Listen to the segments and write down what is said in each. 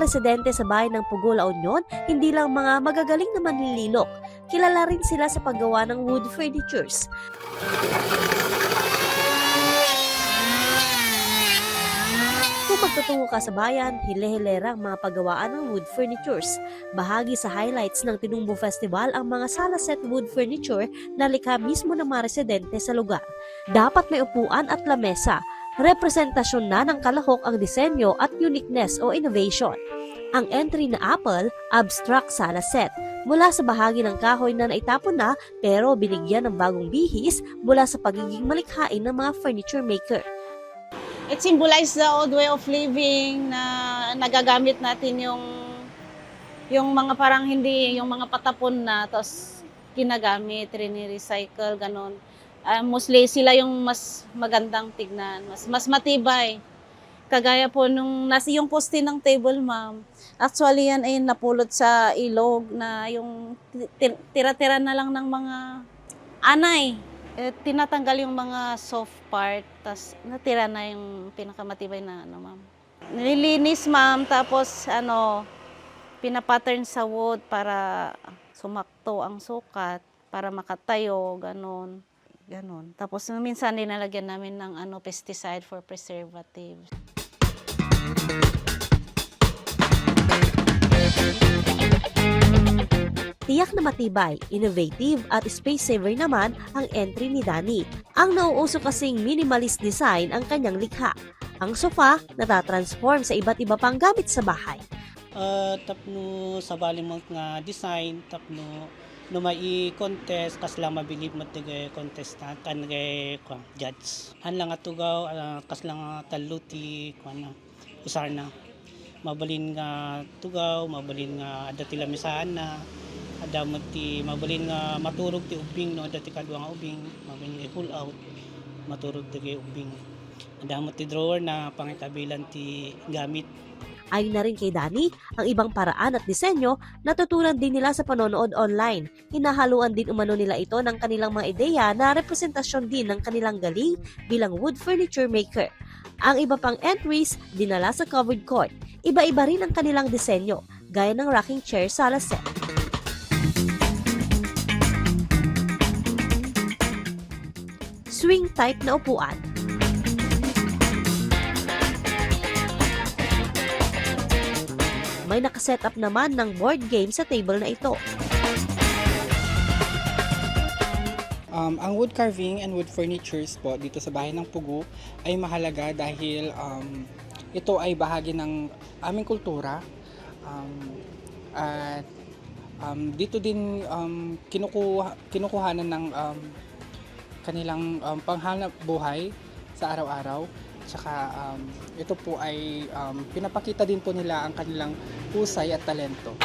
residente sa bayan ng Pugo, La Union, hindi lang mga magagaling na manlililok, kilala rin sila sa paggawa ng wood furnitures. Kung magtutungo ka sa bayan, hile-hilera ang mga paggawaan ng wood furnitures. Bahagi sa highlights ng Tinumbo Festival ang mga sala set wood furniture na likha mismo ng mga residente sa lugar. Dapat may upuan at lamesa. Representasyon na ng kalahok ang disenyo at uniqueness o innovation. Ang entry na apple, abstract sala set. Mula sa bahagi ng kahoy na naitapon na pero binigyan ng bagong bihis mula sa pagiging malikhain ng mga furniture maker. It symbolizes the old way of living na nagagamit natin yung mga parang hindi, yung mga patapon na, tapos ginagamit, rini-recycle, ganon. Mostly sila yung mas magandang tignan, mas matibay. Kagaya po nung nasa yung poste ng table, ma'am. Actually yan ay napulot sa ilog na yung tira-tira na lang ng mga anay. Tinatanggal yung mga soft part, tas natira na yung pinakamatibay na ma'am. Nililinis, ma'am, tapos pinapattern sa wood para sumakto ang sukat, para makatayo, ganon. Tapos minsan dinalagyan namin ng pesticide for preservatives. Tiyak na matibay, innovative at space-saver naman ang entry ni Danny. Ang nauuso kasing minimalist design ang kanyang likha. Ang sofa natatransform sa iba't iba pang gamit sa bahay. Tapno sa bali mga design, tapno no may contest kas lang mabilib mo tigay contestant kan gay judge. Han lang atugaw kas lang taluti kuan usar na. Mabalin nga tugaw, mabalin nga adati lamisahan na. Adamot ti mabalin nga maturog ti ubing no dati kadwa nga ubing mabalin nga pull out maturog ti ubing adamot ti drawer na pangikabilan ti gamit. Ayon na rin kay Danny, ang ibang paraan at disenyo natutunan din nila sa panonood online. Hinahaluan din umano nila ito ng kanilang mga ideya na representasyon din ng kanilang galing bilang wood furniture maker. Ang iba pang entries dinala sa covered court. Iba-iba rin ang kanilang disenyo, gaya ng rocking chair sala set. Swing type na upuan. May nakaset up naman ng board game sa table na ito. Ang wood carving and wood furnitures po dito sa bahay ng Pugo ay mahalaga dahil ito ay bahagi ng aming kultura at dito din kinukuhanan ng kanilang panghanap buhay sa araw-araw. Tsaka ito po ay pinapakita din po nila ang kanilang husay at talento.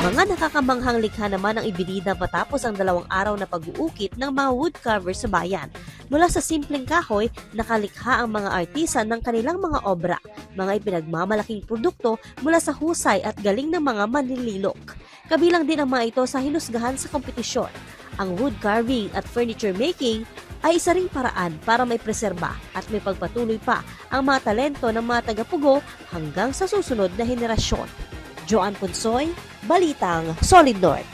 Mga nakakamanghang likha naman ang ibinida matapos ang 2 araw na pag-uukit ng mga wood carver sa bayan. Mula sa simpleng kahoy, nakalikha ang mga artisan ng kanilang mga obra, mga ipinagmamalaking produkto mula sa husay at galing ng mga manlililok. Kabilang din ang mga ito sa hinusgahan sa kompetisyon. Ang wood carving at furniture making ay isa ring paraan para may preserba at may pagpatuloy pa ang mga talento ng mga taga-Pugo hanggang sa susunod na henerasyon. Joanne Punsoy, Balitang Solid North.